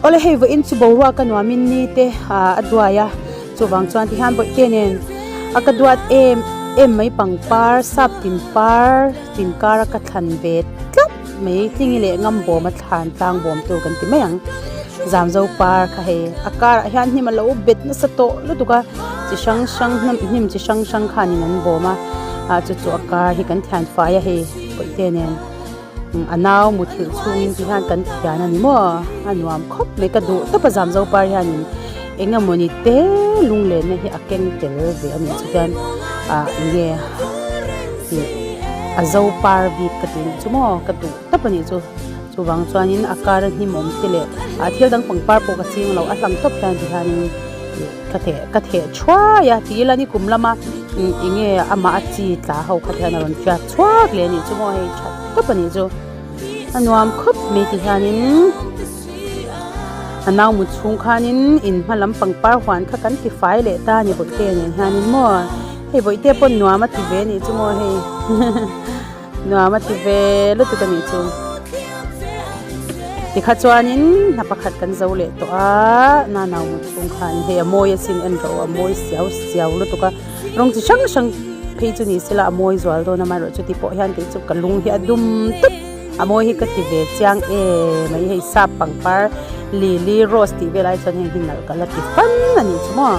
Awle hei vawiin chu boruak a nuamin ni te a duai a, chuvang chuan tihian bawihte nen a ka duat em em mai pangpar sap tin par tin kar a ka thlan ve tlat mai tlingi leh ngam bawm a thlan tlang bawm tur kan ti mai ang zamzo par kha hei a karah hian hnim a lo bet nasa tawh lutuk a chi hrang hrang hnim chi hrang hrang khanin an bawm a ah chu chu a kar hi kan thian fai a hei bawihte nen. A nau muthilh chhungin ti hian kan thian a ni maw? A nuam khawp mai ka duh tawp a zam zo par hianin eng emawni te lunglenna hi a keng tel ve a nih chu hian ah enge ih a zo par bik ka tih chu maw ka duh tawp a nih chu chuvang chuanin a kar a hnim awm te leh ah thil dang pangpar pawh ka ching lo a hlang tawp hian ti hianin ih ka theh ka theh thuai a ti ila ni kum lama ih enge amah a chi tla ho kha te hian a rawn fiak chhuak leh a nih chu maw hei tha tawp a nih chu a nuam khawp mai ti hianin a nau mut chhung khanin in hma lam pangpar huan kha kan ti fai leh ta a ni bawihte nen hianin maw hei bawihte pawh nuam a ti ve a nih chu maw hei nuam a ti ve lutuk a nih chu tikha chuanin hna pakhat kan zo leh tawh a na nau mut chhung khan hei a mawi asin en rawh a mawi siau siau lutuk a. Rawng chi hrang hrang phei chu ni sela a mawi zual dawn a amaherawhchu ti pawh hian kei chu ka lung hi a dum tawp a mawi hi ka ti ve chiang em mai hei sap pangpar lily rose tih vel ai chuan heng hi nalh ka la ti fan a nih chu maw.